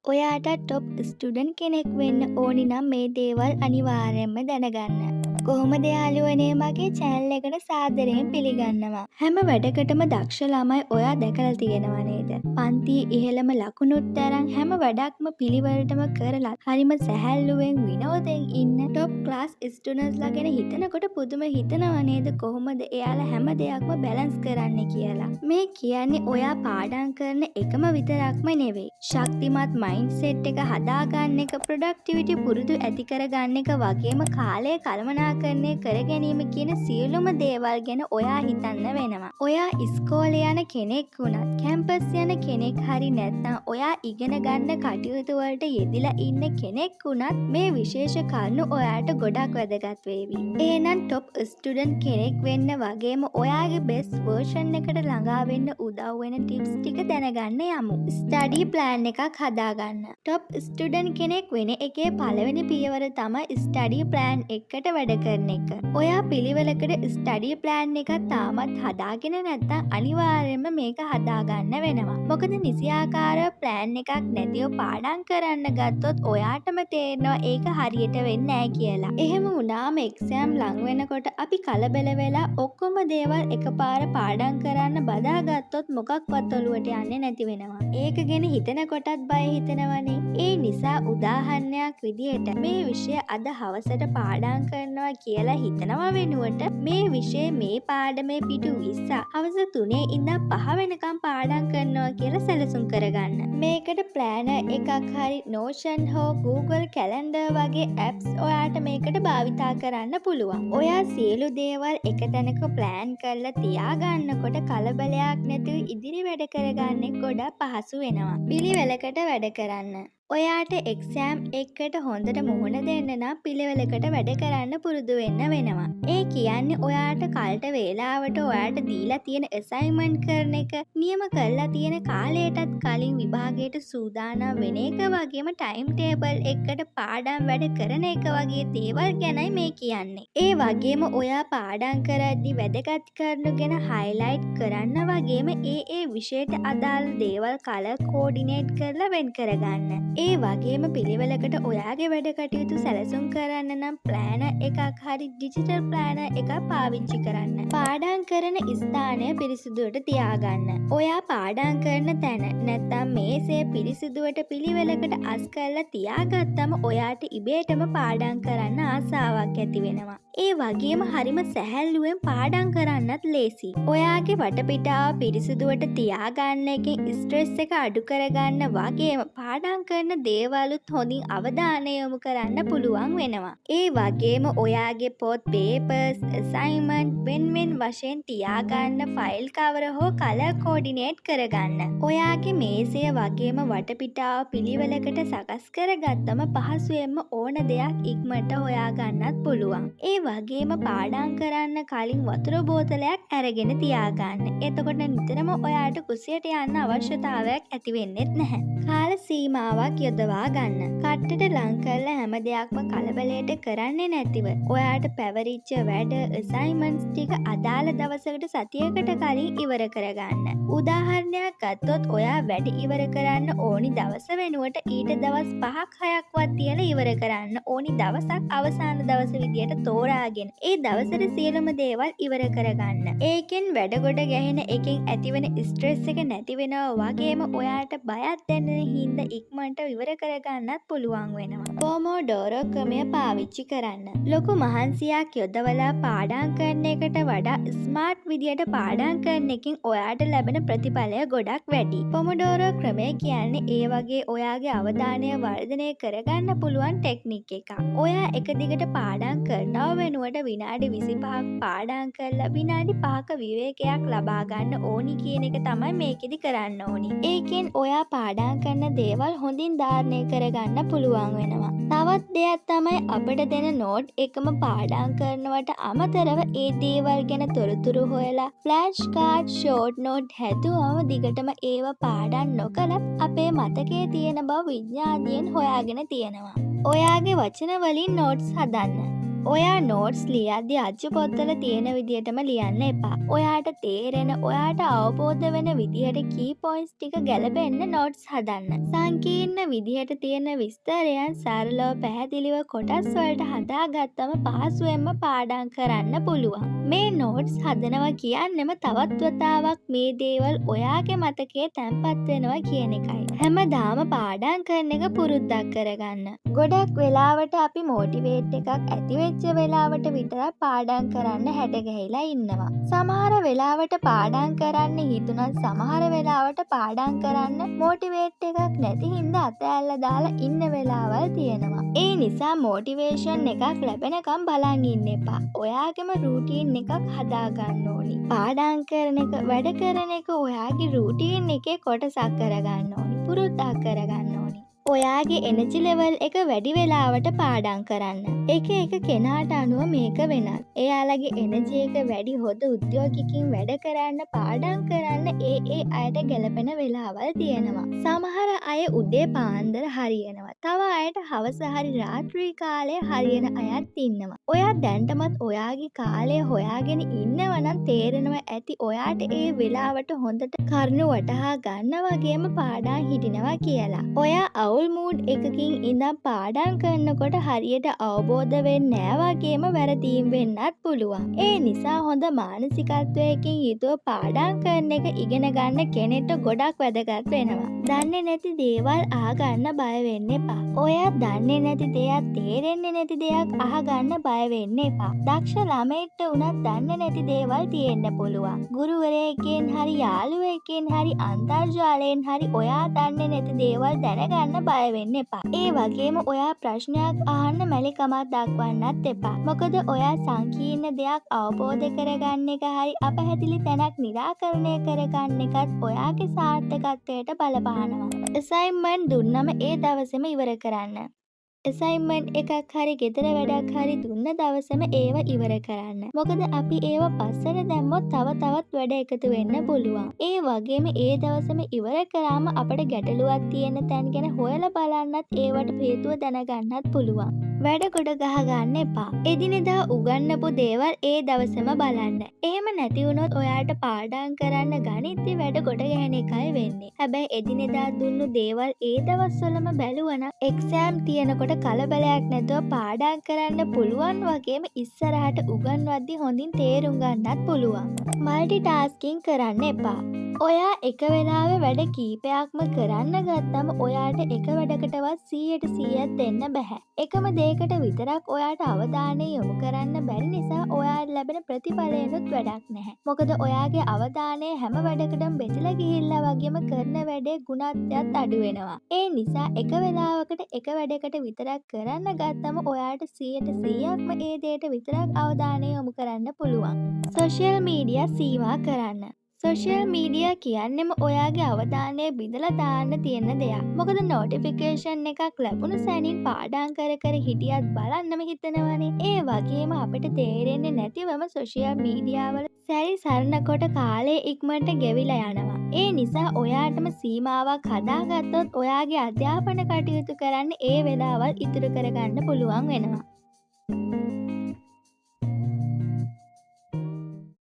ඔයාටත් top student කෙනෙක් වෙන්න ඕනි නම් මේ දේවල් අනිවාර්යයෙන්ම දැනගන්න. කොහොමද යාළුවනේ, මගේ චැනල් එකට සාදරයෙන් පිළිගන්නවා. හැම වැඩකටම දක්ෂ ළමයි ඔයා දැකලා තියෙනවා නේද? පන්තියේ ඉහළම ලකුණුත් අරන් හැම වැඩක්ම පිළිවෙලටම කරලා හරිම සැහැල්ලුවෙන් විනෝදෙන් ඉන්න ටොප් ක්ලාස් ස්ටුඩන්ට්ස්ලා ගැන හිතනකොට පුදුම හිතනවා නේද, කොහොමද එයාලා හැම දෙයක්ම බැලන්ස් කරන්නේ කියලා. මේ කියන්නේ ඔයා පාඩම් කරන එකම විතරක්ම නෙවෙයි. ශක්තිමත් මයින්ඩ් සෙට් එක හදාගන්න එක, ප්‍රොඩක්ටිවිටි පුරුදු ඇති කරගන්න එක වගේම කාලය කළමනාකරණය කර ගැනීම කියන සියලුම දේවල් ගැන ඔයා හිතන්න වෙනවා. ඔයා ඉස්කෝලේ යන කෙනෙක් වුණත්, කැම්පස් යන කෙනෙක් හරි නැත්නම් ඔයා ඉගෙන ගන්න කටයුතු වලට යෙදිලා ඉන්න කෙනෙක් වුණත් මේ විශේෂ කරුණු ඔයාට ගොඩක් වැදගත් වේවි. එහෙනම් ටොප් ස්ටුඩන්ට් කෙනෙක් වෙන්න වගේම ඔයාගේ බෙස්ට් වර්ෂන් එකට ළඟා වෙන්න උදව් වෙන ටිප්ස් ටික දැනගන්න යමු. ස්ටඩි ප්ලෑන් එකක් හදාගන්න. ටොප් ස්ටුඩන්ට් කෙනෙක් වෙන එකේ පළවෙනි පියවර තමයි ස්ටඩි ප්ලෑන් එකකට වැඩ කරන එක. ඔයා පිළිවෙලකට ස්ටඩි ප්ලෑන් එකක් තාමත් හදාගෙන නැත්නම් අනිවාර්යයෙන්ම මේක හදාගන්න වෙනවා. මොකද නිසියාකාර ප්ලෑන් එකක් නැතිව පාඩම් කරන්න ගත්තොත් ඔයාටම තේරෙනවා ඒක හරියට වෙන්නේ නෑ කියලා. එහෙම වුණාම එක්සෑම් ලං වෙනකොට අපි කලබල වෙලා ඔක්කොම දේවල් එකපාර පාඩම් කරන්න බදාගත්තොත් මොකක්වත් ඔලුවට යන්නේ නැති වෙනවා. ඒක ගැන හිතනකොටත් බය හිතෙනවනේ. ඒ නිසා උදාහරණයක් විදියට මේ විෂය අද හවසට පාඩම් කරනවා කියලා හිතනවා වෙනුවට මේ විෂය මේ පාඩමේ පිටු 20 හවස 3 ඉඳන් 5 වෙනකම් පාඩම් කරනවා කියලා සැලසුම් කරගන්න. මේකට ප්ලෑනර් එකක් හරි Notion හෝ Google Calendar වගේ ඇප්ස් ඔයාට මේකට භාවිතා කරන්න පුළුවන්. ඔයා සියලු දේවල් එක තැනක ප්ලෑන් කරලා තියාගන්නකොට කලබලයක් නැතුව ඉදිරි වැඩ කරගන්න ගොඩක් පහසු වෙනවා. පිළිවෙලකට වැඩ කරන්න. ඔයාට එක්සෑම් එකකට හොඳට මුහුණ දෙන්න නම් පිළිවෙලකට වැඩ කරන්න පුරුදු වෙන්න වෙනවා. ඒ කියන්නේ ඔයාට කල්ට වේලාවට ඔයාට දීලා තියෙන ඇසයින්මන්ට් කරන එක, නියම කරලා තියෙන කාලයටත් කලින් විභාගයට සූදානම් වෙන එක වගේම ටයිම් ටේබල් එකකට පාඩම් වැඩ කරන එක වගේ දේවල් ගැනයි මේ කියන්නේ. ඒ වගේම ඔයා පාඩම් කරද්දි වැදගත් කරුණු ගැන හයිලයිට් කරන්න වගේම ඒ ඒ විෂයට අදාළ දේවල් කලර් කෝඩිනේට් කරලා වෙන් කරගන්න. ඒ වගේම පිළිවෙලකට ඔයාගේ වැඩ කටයුතු සැලසුම් කරන්න නම් ප්ලෑනර් එකක් හරි ඩිජිටල් ප්ලෑනර් එකක් පාවිච්චි කරන්න. පාඩම් කරන ස්ථානය පිරිසිදුවට තියාගන්න. ඔයා පාඩම් කරන තැන නැත්නම් මේසය පිරිසිදුවට පිළිවෙලකට අස් කරලා තියාගත්තම ඔයාට ඉබේටම පාඩම් කරන්න ආසාවක් ඇති වෙනවා. ඒ වගේම හරිම සැහැල්ලුවෙන් පාඩම් කරන්නත් ලේසි. ඔයාගේ වටපිටාව පිරිසිදුවට තියාගන්න එකෙන් ස්ට්‍රෙස් එක අඩු කරගන්න වගේම පාඩම් කරන දේවලුත් හොඳින් අවධානය යොමු කරන්න පුළුවන් වෙනවා. ඒ වගේම ඔයාගේ පොත්, පේපර්ස්, ඇසයින්මන්ට් වෙන් වෙන් වශයෙන් තියාගන්න ෆයිල් කවර හෝ කලර් කෝඩිනේට් කරගන්න. ඔයාගේ මේසය වගේම වටපිටාව පිළිවෙලකට සකස් කරගත්තම පහසුවෙන්ම ඕන දෙයක් ඉක්මනට හොයාගන්නත් පුළුවන්. ඒ වගේම පාඩම් කරන්න කලින් වතුර බෝතලයක් අරගෙන තියාගන්න. එතකොට නිතරම ඔයාට කුසියට යන්න අවශ්‍යතාවයක් ඇති වෙන්නෙත් නැහැ. කාල සීමාවක් යොදවා ගන්න. කට්ටට ලං කරලා හැම දෙයක්ම කලබලයට කරන්නේ නැතිව ඔයාට පැවරිච්ච වැඩ, ඇසයින්මන්ට්ස් ටික අදාළ දවසකට සතියකට කලින් ඉවර කරගන්න. උදාහරණයක් ගත්තොත් ඔයා වැඩ ඉවර කරන්න ඕනි දවස වෙනුවට ඊට දවස් 5ක් 6ක්වත් තියලා ඉවර කරන්න ඕනි දවසක් අවසාන දවස විදියට තෝරාගෙන ඒ දවසට සියලුම දේවල් ඉවර කරගන්න. ඒකෙන් වැඩ ගොඩ ගැහෙන එකෙන් ඇතිවෙන ස්ට්‍රෙස් එක නැති වෙනවා වගේම ඔයාට බයක් දැනෙන හින්දා ඉක්මනට ඉවර කරගන්නත් පුළුවන් වෙනවා. පොමෝඩෝරෝ ක්‍රමය පාවිච්චි කරන්න. ලොකු මහන්සියක් යොදවලා පාඩම් කරන එකට වඩා ස්මාර්ට් විදියට පාඩම් කරන එකෙන් ඔයාට ලැබෙන ප්‍රතිඵලය ගොඩක් වැඩි. පොමෝඩෝරෝ ක්‍රමය කියන්නේ ඒ වගේ ඔයාගේ අවධානය වර්ධනය කරගන්න පුළුවන් ටෙක්නික් එකක්. ඔයා එක දිගට පාඩම් කරනව වෙනුවට විනාඩි 25ක් පාඩම් කරලා විනාඩි 5ක විවේකයක් ලබා ගන්න ඕනි කියන එක තමයි මේකෙදි කරන්න ඕනි. ඒකෙන් ඔයා පාඩම් කරන දේවල් හොඳින් ධාරණය කරගන්න පුළුවන් වෙනවා. තවත් දෙයක් තමයි අපිට දෙන නෝට් එකම පාඩම් කරනවට අමතරව ඒ දේවල් ගැන තොරතුරු හොයලා ෆ්ලෑෂ් කාඩ්, ෂෝට් නෝට් හැදුවම දිගටම ඒව පාඩම් නොකළත් අපේ මතකයේ තියෙන බව විද්‍යාඥයන් හොයාගෙන තියෙනවා. ඔයාගේ වචන වලින් නෝට්ස් හදන්න. ඔයා නෝට්ස් ලියද්දි අච්චු පොත්වල තියෙන විදියටම ලියන්න එපා. ඔයාට තේරෙන, ඔයාට අවබෝධ වෙන විදියට කී පොයින්ට්ස් ටික ගැලපෙන්න නෝට්ස් හදන්න. සංකීර්ණ විදියට තියෙන විස්තරයන් සරලව පැහැදිලිව කොටස් වලට හදාගත්තම පහසුවෙන්ම පාඩම් කරන්න පුළුවන්. මේ නෝට්ස් හදනවා කියන්නෙම තවත් වතාවක් මේ දේවල් ඔයාගේ මතකයේ තැන්පත් වෙනවා කියන එකයි. හැමදාම පාඩම් කරන එක පුරුද්දක් කරගන්න. ගොඩක් වෙලාවට අපි මොටිවේට් එකක් ඇති වෙච්ච වෙලාවට විතරක් පාඩම් කරන්න හැඩ ගැහිලා ඉන්නවා. සමහර වෙලාවට පාඩම් කරන්න හිතුණත් සමහර වෙලාවට පාඩම් කරන්න මොටිවේට් එකක් නැති හින්දා අත ඇල්ල දාලා ඉන්න වෙලාවල් තියෙනවා. ඒ නිසා මොටිවේෂන් එකක් ලැබෙනකම් බලන් ඉන්න එපා. ඔයාගේම රූටීන් එකක් හදාගන්න ඕනි. පාඩම් කරන එක, වැඩ කරන එක ඔයාගේ රූටීන් එකේ කොටසක් කරගන්න ඕනි. පුරුද්දක් කරගන්න ඕනි. ඔයාගේ එනර්ජි ලෙවල් එක වැඩි වෙලාවට පාඩම් කරන්න. එක එක කෙනාට අනුව මේක වෙනස්. එයාලගේ එනර්ජි එක වැඩි හොඳ උද්‍යෝගිකින් වැඩ කරන්න, පාඩම් කරන්න ඒ ඒ අයට ගැලපෙන වෙලාවල් තියෙනවා. සමහර අය උදේ පාන්දර හරියනවා. තව අයට හවස හරි රාත්‍රී කාලය හරියන අයත් ඉන්නවා. ඔයා දැන්ටමත් ඔයාගේ කාලය හොයාගෙන ඉන්නවා නම් තේරෙනවා ඇති ඔයාට ඒ වෙලාවට හොඳට කරුණු වටහා ගන්න වගේම පාඩම් හිටිනවා කියලා. ඔයා අවුල් මූඩ් එකකින් ඉඳන් පාඩම් කරනකොට හරියට අවබෝධ වෙන්නේ නෑ වගේම වැරදීම් වෙන්නත් පුළුවන්. ඒ නිසා හොඳ මානසිකත්වයකින් යුතුව පාඩම් කරන එක ඉගෙන ගන්න කෙනෙක්ට ගොඩක් වැදගත් වෙනවා. දන්නේ නැති දේවල් අහගන්න බය වෙන්න එපා. ඔයා දන්නේ නැති දෙයක්, තේරෙන්නේ නැති දෙයක් අහගන්න බය වෙන්න එපා. දක්ෂ ළමයෙක්ට වුණත් දන්නේ නැති දේවල් තියෙන්න පුළුවන්. ගුරුවරයෙක්ගෙන් හරි යාළුවෙක්ගෙන් හරි අන්තර්ජාලයෙන් හරි ඔයා දන්නේ නැති දේවල් දැනගන්න බය වෙන්න එපා. ඒ වගේම ඔයා ප්‍රශ්නයක් අහන්න මැලිකමක් දක්වන්නත් එපා. මොකද ඔයා සංකීර්ණ දෙයක් අවබෝධ කරගන්න එක හරි අපැහැදිලි තැනක් නිරාකරණය කරගන්න එකත් ඔයාගේ සාර්ථකත්වයට බලපානවා. ඇසයින්මන්ට් දුන්නම ඒ දවසේම ඉවර කරන්න. ඇසයින්මන්ට් එකක් හරි ගෙදර වැඩක් හරි දුන්න දවසම ඒව ඉවර කරන්න. මොකද අපි ඒව පස්සට දැම්මොත් තව තවත් වැඩ එකතු වෙන්න පුළුවන්. ඒ වගේම ඒ දවසම ඉවර කරාම අපට ගැටලුවක් තියෙන තැන් ගැන හොයලා බලන්නත් ඒවට හේතුව දැනගන්නත් පුළුවන්. වැඩ ගොඩ ගහ ගන්න එපා. එදිනෙදා උගන්නපු දේවල් ඒ දවසම බලන්න. එහෙම නැති වුණොත් ඔයාට පාඩම් කරන්න ගනිද්දි වැඩ ගොඩ ගැහෙන එකයි වෙන්නේ. හැබැයි එදිනෙදා දුන්නු දේවල් ඒ දවස්වලම බැලුවනම් එක්සෑම් තියෙනකොට කලබලයක් නැතුව පාඩම් කරන්න පුළුවන් වගේම ඉස්සරහට උගන්වද්දි හොඳින් තේරුම් ගන්නත් පුළුවන්. මල්ටි ටාස්කින් කරන්න එපා. ඔයා එක වෙලාවෙ වැඩ කීපයක්ම කරන්න ගත්තම ඔයාට එක වැඩකටවත් 100% දෙන්න බැහැ. එකම දෙයකට විතරක් ඔයාට අවධානය යොමු කරන්න බැරි නිසා ඔයාට ලැබෙන ප්‍රතිඵලයනුත් වැඩක් නැහැ. මොකද ඔයාගේ අවධානය හැම වැඩකටම බෙදලා ගිහිල්ලා වගේම කරන වැඩේ ගුණත්වයත් අඩු වෙනවා. ඒ නිසා එක වෙලාවකට එක වැඩකට විතරක් කරන්න ගත්තම ඔයාට 100%ක්ම ඒ දෙයට විතරක් අවධානය යොමු කරන්න පුළුවන්. සෝෂියල් මීඩියා සීමා කරන්න. සෝෂියල් මීඩියා කියන්නෙම ඔයාගේ අවධානය බිඳලා දාන්න තියෙන දෙයක්. මොකද නොටිෆිකේෂන් එකක් ලැබුණු සැනින් පාඩම් කර කර හිටියත් බලන්නම හිතනවනේ. ඒ වගේම අපිට තේරෙන්නේ නැතිවම සෝෂියල් මීඩියා වල සැරි සරනකොට කාලය ඉක්මනට ගෙවිලා යනවා. ඒ නිසා ඔයාටම සීමාවක් හදාගත්තොත් ඔයාගේ අධ්‍යාපන කටයුතු කරන්න ඒ වෙලාවල් ඉතුරු කරගන්න පුළුවන් වෙනවා.